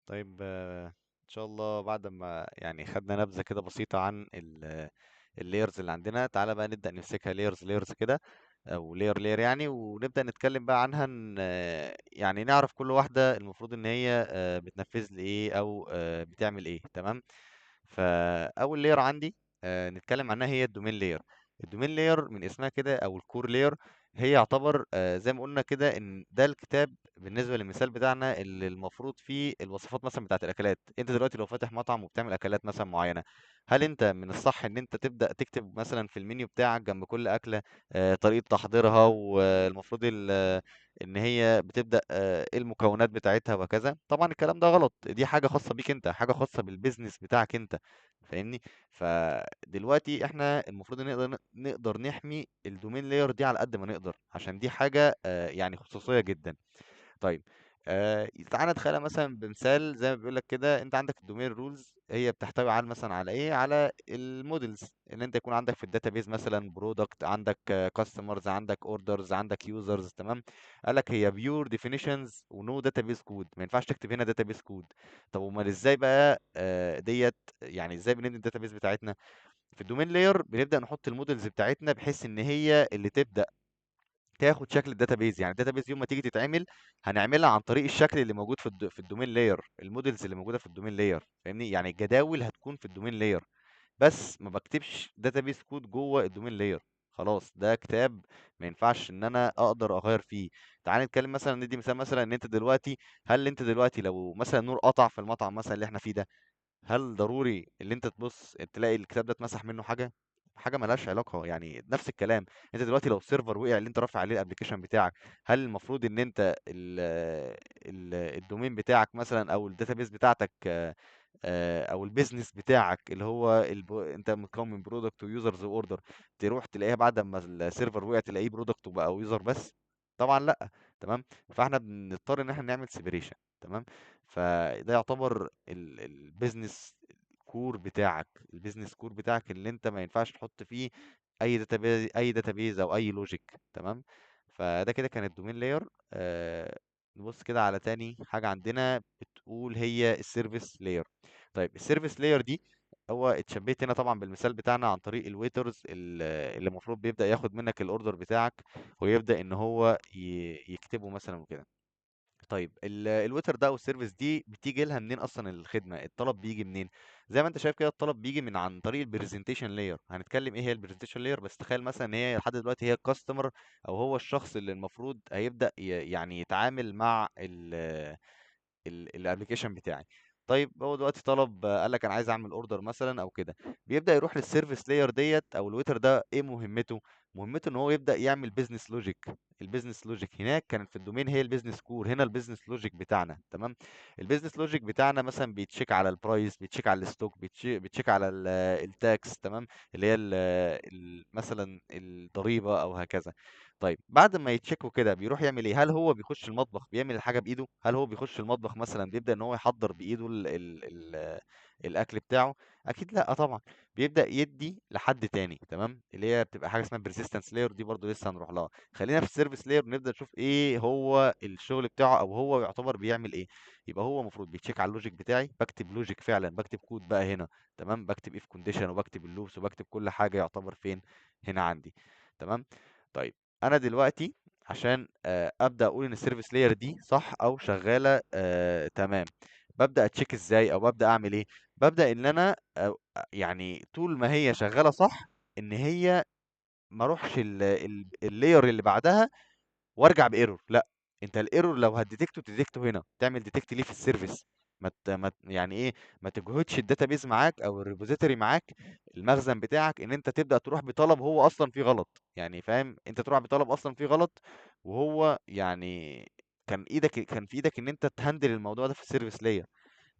طيب، ان شاء الله بعد ما يعني خدنا نبذة كده بسيطة عن ال layers اللي عندنا. تعالى بقى نبدأ نمسكها layers layers كده، او layer layer يعني، ونبدأ نتكلم بقى عنها يعني نعرف كل واحدة المفروض ان هي بتنفذ لي ايه او بتعمل ايه. تمام. فاول layer عندي نتكلم عنها هي الدومين لاير. الدومين لاير من اسمها كده، او ال core layer، هي يعتبر زي ما قلنا كده ان ده الكتاب بالنسبة للمثال بتاعنا اللي المفروض فيه الوصفات مثلا بتاعت الاكلات. انت دلوقتي لو فاتح مطعم وبتعمل اكلات مثلا معينه، هل انت من الصح ان انت تبدا تكتب مثلا في المنيو بتاعك جنب كل اكله طريقه تحضيرها، والمفروض ان هي بتبدا ايه المكونات بتاعتها وهكذا؟ طبعا الكلام ده غلط، دي حاجة خاصة بيك انت، حاجة خاصة بال business بتاعك انت، فاهمني؟ فدلوقتي احنا المفروض ان نقدر نحمي ال domain layer دي على قد ما نقدر، عشان دي حاجة يعني خصوصية جدا. طيب، تعالى نتخيلها مثلا بمثال زي ما بيقول لك كده. انت عندك ال domain roles هي بتحتوي على مثلا على ايه؟ على ال models، ان انت يكون عندك في ال database مثلا product، عندك customers، عندك orders، عندك users. تمام. قال لك هي pure definitions و no database code، ما ينفعش تكتب هنا database code. طب امال ازاي بقى ديت؟ يعني ازاي بنبني ال database بتاعتنا في ال domain layer؟ بنبدا نحط ال models بتاعتنا بحيث ان هي اللي تبدا تاخد شكل ال database. يعني ال database يوم ما تيجي تتعمل هنعملها عن طريق الشكل اللي موجود في ال domain layer، ال models اللي موجودة في ال domain layer، فاهمني؟ يعني الجداول هتكون في ال domain layer، بس ما بكتبش database code جوه ال domain layer. خلاص، ده كتاب ما ينفعش ان انا اقدر اغير فيه. تعال نتكلم مثلا، ندي مثال مثلا، ان انت دلوقتي، هل انت دلوقتي لو مثلا نور قطع في المطعم مثلا اللي احنا فيه ده، هل ضروري اللي انت تبص تلاقي الكتاب ده اتمسح منه حاجة؟ حاجة ملهاش علاقه. يعني نفس الكلام، انت دلوقتي لو ال server وقع اللي انت رافع عليه ال application بتاعك، هل المفروض ان انت ال ال domain بتاعك مثلا او ال database بتاعتك او ال business بتاعك اللي هو انت مكون من product و users و order، تروح تلاقيها بعد ما ال server وقع تلاقيه product وبقى user بس؟ طبعا لا. تمام. فاحنا بنضطر ان احنا نعمل separation. تمام. فده يعتبر ال business core بتاعك، ال business core بتاعك اللي انت ما ينفعش تحط فيه اي database، اي database او اي logic. تمام. فده كده كان ال domain layer. نبص كده على تاني حاجة عندنا بتقول هي ال service layer. طيب ال service layer دي هو اتشبهت هنا طبعا بالمثال بتاعنا عن طريق ال waiters اللي المفروض بيبدأ ياخد منك ال order بتاعك ويبدأ ان هو يكتبه مثلا وكده. طيب ال waiter ده او ال service دي بتيجي لها منين اصلا الخدمة؟ الطلب بيجي منين؟ زي ما انت شايف كده الطلب بيجي من عن طريق ال presentation layer. هنتكلم ايه هي ال presentation layer، بس تخيل مثلا ان هي لحد دلوقتي هي ال customer، او هو الشخص اللي المفروض هيبدا يعني يتعامل مع ال application بتاعي. طيب هو دلوقتي طلب، قال لك انا عايز اعمل order مثلا او كده، بيبدا يروح لل service layer ديت او ال waiter ده. ايه مهمته؟ مهمته ان هو يبدا يعمل business logic. ال business logic هناك كانت في ال domain هي ال business core، هنا ال business logic بتاعنا. تمام. ال business logic بتاعنا مثلا بيتشيك على البرايس، بيتشيك على الستوك، بيتشيك على ال tax، تمام، اللي هي مثلا الضريبة او هكذا. طيب بعد ما يتشيكوا كده بيروح يعمل ايه؟ هل هو بيخش المطبخ بيعمل الحاجة بايده؟ هل هو بيخش المطبخ مثلا بيبدا ان هو يحضر بايده ال ال ال الاكل بتاعه؟ اكيد لا طبعا، بيبدا يدي لحد تاني. تمام، اللي هي بتبقى حاجة اسمها persistence layer، دي برضو لسه هنروح لها. خلينا في ال service layer نبدا نشوف ايه هو الشغل بتاعه او هو يعتبر بيعمل ايه. يبقى هو المفروض بي check على ال logic بتاعي، بكتب logic فعلا، بكتب كود بقى هنا. تمام، بكتب if condition وبكتب ال loops وبكتب كل حاجة يعتبر فين هنا عندي. تمام. طيب انا دلوقتي عشان ابدا اقول ان ال service layer دي صح او شغالة تمام، ببدا ا check ازاي او ببدا اعمل ايه؟ ببدا ان انا يعني طول ما هي شغالة صح ان هي ما اروحش ال layer اللي بعدها وارجع ب error. لا، انت ال error لو هت detect ه ت detect ه هنا، تعمل detect ليه في ال service. ما ت... ما ت- يعني ايه، ما تجهدش ال database معاك او ال repository معاك، المخزن بتاعك، ان انت تبدا تروح بطلب هو اصلا فيه غلط. يعني فاهم، انت تروح بطلب اصلا فيه غلط، وهو يعني كان في ايدك ان انت ت handle الموضوع ده في ال service layer.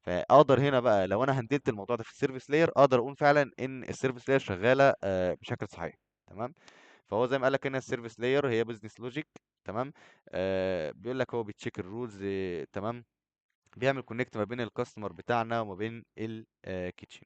فاقدر هنا بقى لو انا handle ت الموضوع ده في ال service layer اقدر اقول فعلا ان ال service layer شغالة بشكل صحيح. تمام. فهو زي ما قال لك هنا ال service layer هي business logic. تمام. بيقول لك هو بي check ال rules. تمام. بيعمل connect ما بين ال customer بتاعنا وما بين ال kitchen.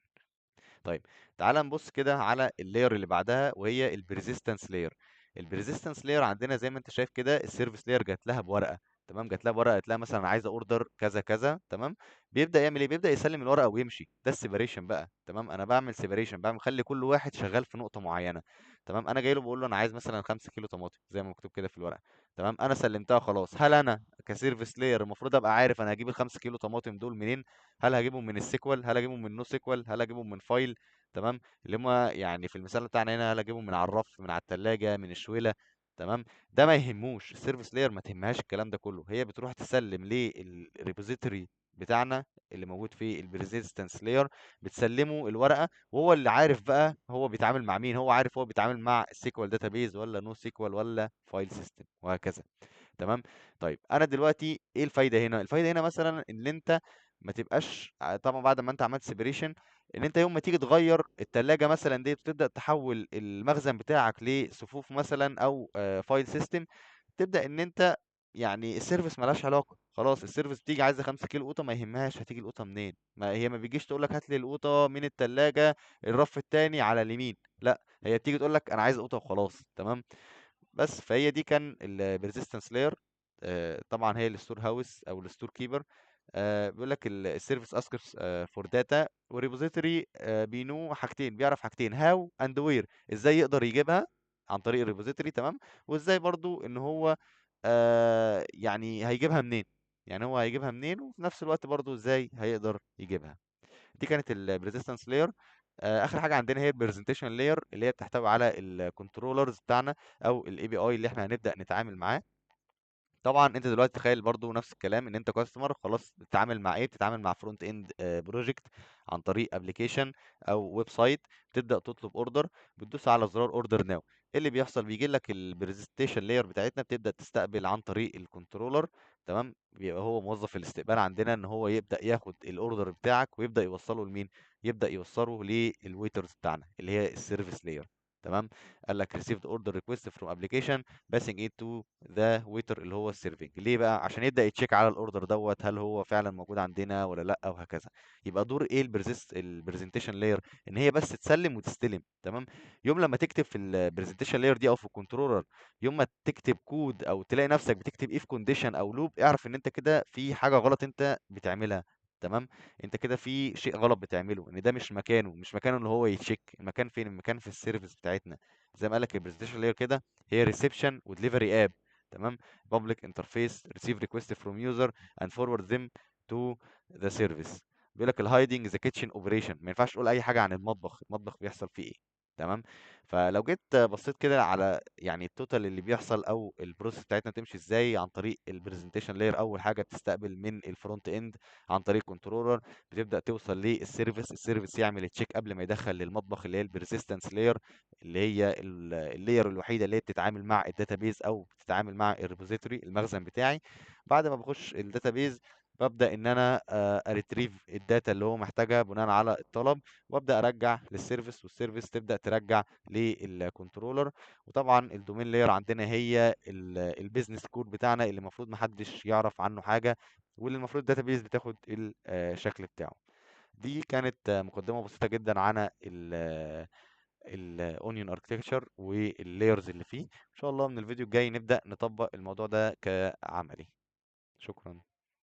طيب تعال نبص كده على ال layer اللي بعدها وهي ال persistence layer. ال persistence layer عندنا زي ما انت شايف كده ال service layer جات لها بورقه. تمام، جات لها ورقة قالت لها مثلا عايزه order كذا كذا، تمام. بيبدا يعمل ايه؟ بيبدا يسلم الورقة ويمشي. ده ال separation بقى، تمام. انا بعمل separation، بعمل خلي كل واحد شغال في نقطة معينة، تمام. انا جاي له بقول له انا عايز مثلا 5 كيلو طماطم زي ما مكتوب كده في الورقة، تمام. انا سلمتها خلاص. هل انا ك service layer المفروض ابقى عارف انا هجيب ال 5 كيلو طماطم دول منين؟ هل هجيبهم من ال SQL؟ هل هجيبهم من NoSQL؟ هل هجيبهم من file؟ تمام، اللي هم يعني في المثال بتاعنا هنا، هل هجيبهم من على الرف، من على الثلاجة، من الشويله؟ تمام. ده ما يهموش ال service layer، ما تهمهاش الكلام ده كله. هي بتروح تسلم لل repository بتاعنا اللي موجود في ال persistence layer، بتسلمه الورقة، وهو اللي عارف بقى هو بيتعامل مع مين. هو عارف هو بيتعامل مع SQL database ولا NoSQL ولا file system وهكذا، تمام. طيب انا دلوقتي ايه الفايدة هنا؟ الفايدة هنا مثلا ان انت ما تبقاش، طبعا بعد ما انت عملت separation، ان انت يوم ما تيجي تغير التلاجة مثلا دي، وتبدا تحول المخزن بتاعك لصفوف مثلا او file system، تبدا ان انت يعني ال service مالهاش علاقة خلاص. ال service بتيجي عايزه 5 كيلو قوطه، ما يهمهاش هتيجي القوطه منين، ما هي ما بيجيش تقول لك هات لي القوطه من التلاجة الرف الثاني على اليمين، لا هي بتيجي تقول لك انا عايز قوطه وخلاص، تمام. بس فهي دي كان ال persistence layer. طبعا هي ال store house او ال store keeper. بيقول لك ال service asks for data، وال repository بي know حاجتين، بيعرف حاجتين، how and where، ازاي يقدر يجيبها عن طريق ال repository، تمام، وازاي برضو ان هو يعني هيجيبها منين، يعني هو هيجيبها منين، وفي نفس الوقت برضو ازاي هيقدر يجيبها. دي كانت ال persistence layer. اخر حاجة عندنا هي ال presentation layer، اللي هي بتحتوي على ال controllers بتاعنا او ال API اللي احنا هنبدا نتعامل معاه. طبعا انت دلوقتي تخيل برضو نفس الكلام، ان انت customer خلاص بتتعامل مع ايه؟ بتتعامل مع front end project عن طريق application او website، بتبدا تطلب order، بتدوس على زرار order now. ايه اللي بيحصل؟ بيجي لك ال presentation layer بتاعتنا، بتبدا تستقبل عن طريق ال controller، تمام. بيبقى هو موظف الاستقبال عندنا، ان هو يبدا ياخد ال order بتاعك ويبدا يوصله لمين؟ يبدا يوصله لل waiters بتاعنا اللي هي ال service layer، تمام. قال لك received order request from application passing it to the waiter اللي هو ال serving. ليه بقى؟ عشان يبدا ي check على ال order دوت هل هو فعلا موجود عندنا ولا لا وهكذا. يبقى دور ايه ال presentation layer؟ ان هي بس تسلم وتستلم، تمام. يوم لما تكتب في ال presentation layer دي او في ال controller، يوم ما تكتب كود او تلاقي نفسك بتكتب if condition او loop، اعرف ان انت كده في حاجة غلط انت بتعملها، تمام. انت كده في شيء غلط بتعمله، ان ده مش مكانه، مش مكانه اللي هو ي check. المكان فين؟ المكان في ال service بتاعتنا. زي ما قال لك ال presentation layer كده هي reception و delivery app، تمام. public interface receive request from user and forward them to the service. بيقول لك ال hiding the kitchen operation، ما ينفعش تقول اي حاجة عن المطبخ، المطبخ بيحصل فيه ايه، تمام. فلو جيت بصيت كده على يعني ال total اللي بيحصل او ال process بتاعتنا تمشي ازاي عن طريق ال presentation layer. اول حاجة بتستقبل من ال front end عن طريق controller، بتبدا توصل لل service، ال service يعمل check قبل ما يدخل للمطبخ اللي هي ال persistence layer، اللي هي ال layer الوحيدة اللي هي بتتعامل مع ال database او بتتعامل مع ال repository المخزن بتاعي. بعد ما بخش ال database ببدا ان انا ا retrieve ال data اللي هو محتاجها بناء على الطلب، وابدا ارجع لل service، وال service تبدا ترجع لل controller. وطبعا ال domain layer عندنا هي ال business core بتاعنا اللي المفروض محدش يعرف عنه حاجة، واللي المفروض ال database بتاخد الشكل بتاعه. دي كانت مقدمه بسيطة جدا عن ال onion architecture وال layers اللي فيه. ان شاء الله من الفيديو الجاي نبدا نطبق الموضوع ده كعملي. شكرا.